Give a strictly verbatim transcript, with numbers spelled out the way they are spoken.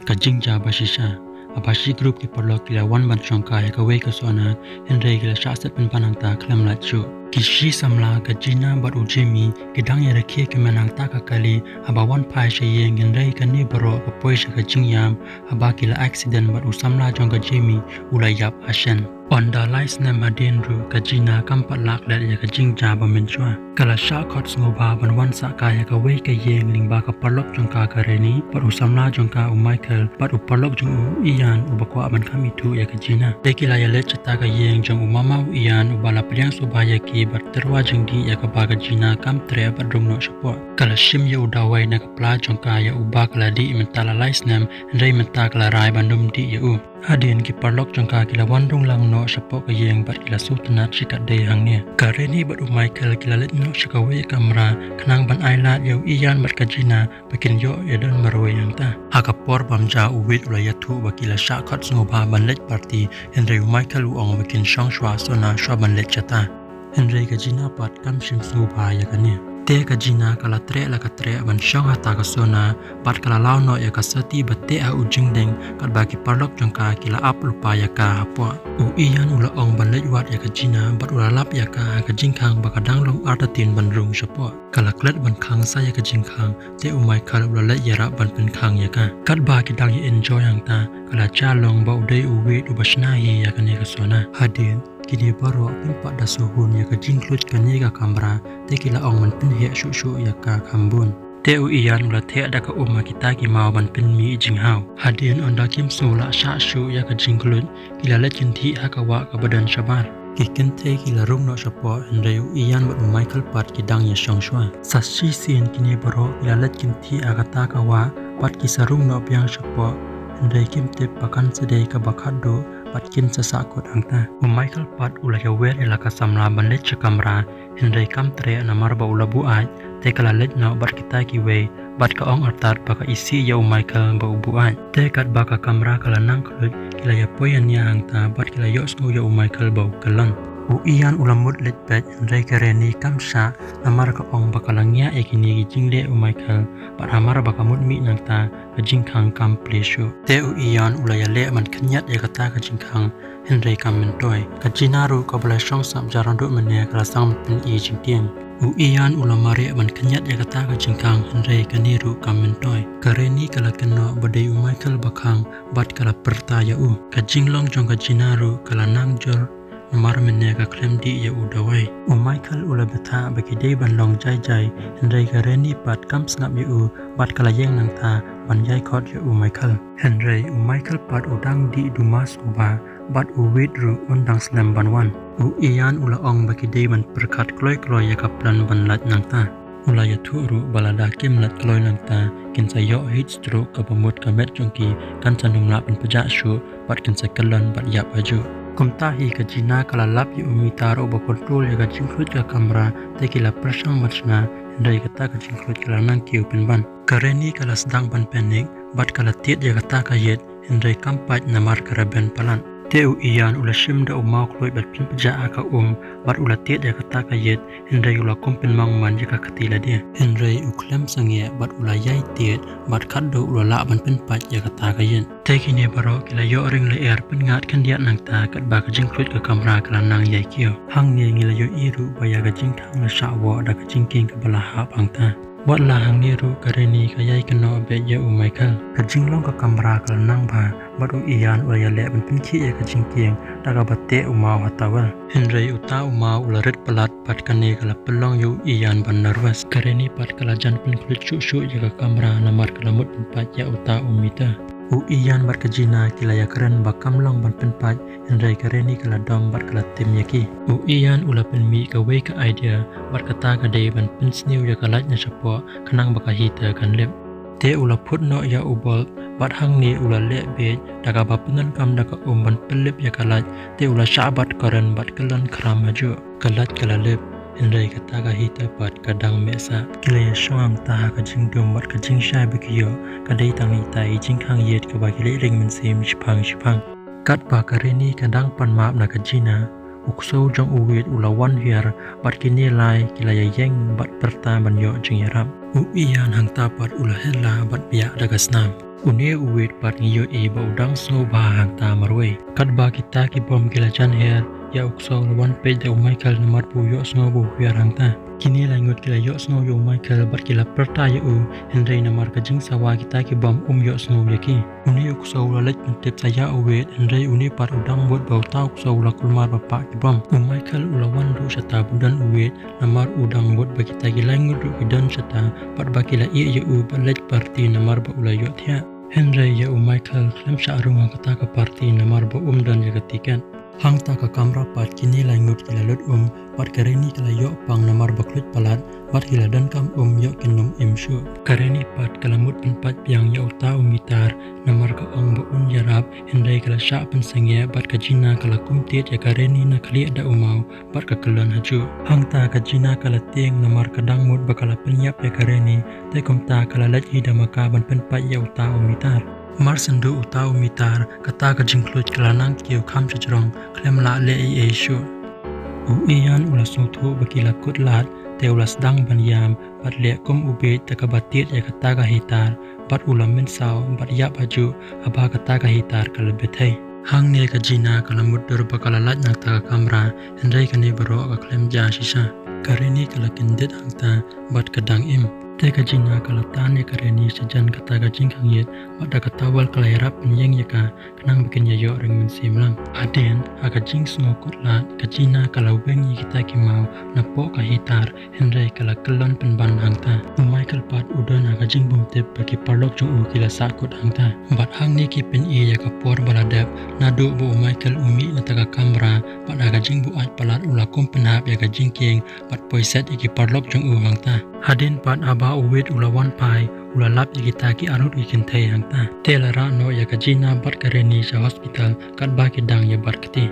Ka jingjia ba shisha, haba shi grup ki paralok ki la wan ban shongkai ha kawei ka sohna, hynrei ki la shah set pynban hangta khlem lait shuh. Ki shi samla ka Gina bad u Jamie ki dang ïarakhe ki mynhangta ka kali, haba wan phai sha ïing, hynrei kane baroh ka poi sha ka jingïam haba ki la accident bad u samla jong ka Jamie u la ïap hashen. Ynda lai snem hadien ruh ka Gina kam pat lah klet ïa ka jingjia ba mynshuwa. Ka la shah khot sngewbha ban wan sah kai ha kawei ka ïing lyngba ka paralok jong ka ka Renny bad u samla jong ka u Michael bad u paralok jong u Ian uba kwah ban kham ithuh ïa ka Gina. Te ki la ïaleit shata ka ïing jong u mama u Ian uba la pdiang sngewbha ïa ki bad tyrwa jingdih ïa kaba ka Gina kam treh bad rung noh shapoh. Ka la shim ïa u dawai na ka pla jong ka ïa uba ka la dih mynta la lai snem, hynrei mynta ka la rai ban ym dih ïa u. Hadien ki paralok jong ka ki la wan rung lang noh shapoh ka ïing bad ki la sngewtynnat shikatdei hangne. Ka Renny bad u Michael ki la leit noh sha kawei ka kamra khnang ban ai lad ïa u Ian bad ka Gina ba kin ïoh ïadon marwei hangta. Ha ka por bam ja u Wade u la ïathuh ba ki la shah khot sngewbha ban leit party, hynrei u Michael u ong ba kin shong shuwa sohna shuwa ban leit shata. Hynrei ka Gina pat kam shym sngewbha ïa kane. Te ka Gina ka la treh la ka treh ban shong hata ka sohna bad ka la law noh ïa ka sati ba teh ha u jingdeng katba ki paralok jong ka ki la ap lypa ïa ka hapoh. U Ian u la ong ban leit wad ïa ka Gina bad u la lap ïa ka ha ka jingkhang ba ka dang long artatien ban rung shapoh. Ka la klet ban khang sa ïa ka jingkhang, te u Michael u la leit ïarap ban pynkhang ïa ka. Katba ki dang ïa enjoy hangta, ka la jia long ba u dei u Wade uba shna hi ïa kane ka sohna. Hadien kine baroh kim pat da sngewhun ïa ka jingkhluit kane ka kamra, te ki la ong ban pynheh shuh shuh ïa ka kham bun. Te u Ian u la theh da ka um ha kita ki maw ban pynmih jinghaw. Hadien ynda kim sngew lah shah shuh ïa ka jingkhluit, ki la leit kynthih ha ka wah kaba don shabar. Ki kynthei ki la rung noh shapoh, hynrei u Ian bad u Michael pat ki dang ïa shong shuwa. Sa shisien kine baroh ki la leit kynthih ha kata ka wah bad ki sa rung noh biang shapoh, hynrei kim tip ba kan sa dei kaba khatduh bad kin sa sahkut hangta. U Michael pat u la ïawer ïa la ka samla ban leit sha kamra, hynrei kam treh namar ba u la buaid, te ka la leit noh bad kita kiwei bad ka ong artat ba ka isih ïa u Michael ba u buaid. Te katba ka kamra ka la nang khluit, ki la ïa poi ïa nia hangta bad ki la ïohsngew ïa u Michael ba u kyllon. U Ian u la mut leit beit, hynrei ka Renny kam shah namar ka ong ba ka la ngiah ïa kine ki jingleh u Michael bad hamar ba ka mut mih nangta ka jingkhang kam plie shuh. Te u Ian u la ïaleh ban khynñiat ïa kata ka jingkhang, hynrei kam myntoi. Ka Gina ruh kaba la shong sap ja randuh mynne ka la sdang ban pyni jingtieng. U Ian u la mareh ban khynñiat ïa kata ka jingkhang, hynrei kane ruh kam myntoi. Ka Renny ka la kynnoh ba dei u Michael ba khang bad ka la pyrta ïa u. Ka jinglong jong ka Gina ruh ka la nang jur namar mynne ka khlem dih ïa u dawai. U Michael u la bthah ba ki dei ban long jai jai, hynrei ka Renny pat kam sngap ïa u bad ka la ïeng nangta ban ïai khot ïa u Michael. Hynrei u Michael pat u dang dih duma sngewbha bad u Wade ruh un dang slem ban wan. U Ian u la ong ba ki dei ban pyrkhat kloi kloi ïa ka plan ban lait nangta. U la ïathuh ruh ba lada kim lait kloi nangta, kin sa ïoh heat stroke kaba mut ka met jong ki kan sa nym lah ban pjah shuh bad kin sa kyllon bad ïap hajuh. Kumta hi ka Gina ka la lap ïa u meter uba control ïa ka jingkhluit ka kamra, te ki la pyrshang ban shna, hynrei kata ka jingkhluit ka la nang kiew pynban. Ka Renny ka la sdang ban panic bad ka la tied ïa kata ka ïit, hynrei kam pait namar ka rben palat. Te u Ian u la shim da u maw khluit bad pynpjah ha ka um bad u la tied ïa kata ka ïit, hynrei u la kum pynmong man ïa ka kti lade. Hynrei u khlem sangeh bad u la ïai tied bad khatduh u la lah ban pynpait ïa kata ka ïit. Te kine baroh ki la ïoh ring lyer pynngat khyndiat nangta katba ka jingkhluit ka kamra ka la nang ïai kiew. Hangne ngi la ïohi ruh ba ïa ka jingkhang la shah woh da ka jingkieng kaba la hap hangta. Wat la hangne ruh ka Renny ka ïai kynnoh beit ïa u Michael. Ka jinglong ka kamra ka la nang bha bad u Ian u la ïaleh ban pynkhih ïa ka jingkieng da kaba teh u maw ha towel. Hynrei uta u maw u la rit palat bad kane ka la pynlong ïa u Ian ban nervous. Ka Renny pat ka la jan pynkhluit shuh shuh ïa ka kamra namar ka la mut pynpait ïa uta u meter. U Ian bad ka Gina ki la ïakren ba kam long ban pynpait, hynrei ka Renny ka la dom bad ka la tim ïa ki. U Ian u la pynmih kawei ka idea bad kata ka dei ban pynsniew ïa ka light na shapoh khnang ba ka heater kan lip. Te u la phut noh ïa u bulb bad hangne u la leh beit da kaba pyndonkam da ka um ban pynlip ïa ka light, te u la shah bat current bad kyllon khram hajuh. Ka light ka la lip, hynrei kata ka heater pat ka dang meh sah. Ki la ïashong hangta ha ka jingdum bad ka jingshai ba ki ïoh ka dei tang ita i jingkhang ïit kaba ki leit ring mynsiem shiphang shiphang. Katba ka Renny ka dang pan map na ka Gina, u ksew jong u Wade u la wan hiar bad kine lai ki la ïaïeng bad pyrta ban ïoh jingïarap. U Ian hangta pat u la hela bad biah da ka snam. Une u Wade pat ngi ïohi ba u dang sngew bha hangta marwei. Katba kita ki bom ki la jan her, ïa u ksew la wan peit da u Michael namar ba u ïohsngew ba u hiar hangta. Kine lai ngut ki la ïohsngew ïa u Michael bad ki la pyrta ïa u, hynrei namar ka jingsawa kita ki bom um ïohsngew ïa ki. Une u ksew u la leit pyntip sa ïa u Wade, hynrei une pat u dang mut ba uta u ksew u la kulmar ba pah ki bom. U Michael u la wan ruh shata ba don u Wade, namar u dang mut ba kita ki lai ngut ruh ki don shata, bad ba ki la ïeh ïa u bad leit party namar ba u la ïohthiah. Hynrei ïa u Michael khlem shah rung ha kata ka party namar ba um don ïa ka tiket. Hangta ka kamra pat kine lai ngut ki la lut um, bad ka Renny ka la ïoh pang namar ba khluit palat, bad ki la donkam um ïoh kin ym im shuh. Ka Renny pat ka la mut pynpait biang ïa uta u Mitar, namar ka ong ba un ïarap, hynrei ka la shah pynsangeh, bad ka Gina ka la kum tied ïa ka Renny na khlieh da u maw, bad ka kyllon hajuh. Hangta ka Gina ka la tieng namar ka dang mut ba ka la pynïap ïa ka Renny, te kumta ka la leit hi da ma ka ban pynpait ïa uta u Mitar. Mar shen duh uta u Mitar, kata ka jingkhluit ka la nang kiew kham shajrong, khlem lah leh ei ei shuh. U Ian u la sngewthuh ba ki la kut lad, te u la sdang ban ïam, bad leh kum u bieit da kaba tied ïa kata ka heater, bad u la mynsaw, bad ïap hajuh, haba kata ka heater ka la bthei. Hangne ka Gina ka la mutdur ba ka la lait na kata ka kamra, hynrei kane baroh ka khlem jia shisha. Ka Renny ka la kyndit hangta, bad ka dang im. Te ka Gina ka la tan ïa ka Renny shajan kata ka jingkhangïit, bad da ka towel ka la ïarap pynïeng ïa ka, khnang ba kin ïa ïoh ring mynsiem lang. Hadien, ha ka jingsngew kut lad, ka Gina ka la weng ïa kita ki maw, napoh ka heater, hynrei ka la kyllon pynban hangta. U Michael pat u don ha ka jingbymtip ba ki paralok jong u ki la sah kut hangta. Bad hangne ki pyni ïa ka por ba la dep, naduh ba u Michael u mih na kata ka kamra, bad ha ka jingbuaid palat u la kum pynhap ïa ka jingkieng, bad poi set ïa ki paralok jong u hangta. Hadien pat haba u Wade u la wan phai, u la lap ïa kita ki arngut ki kynthei hangta. Te la rah noh ïa ka Gina bad ka Renny sha hospital, katba ki dang ïa bat kti.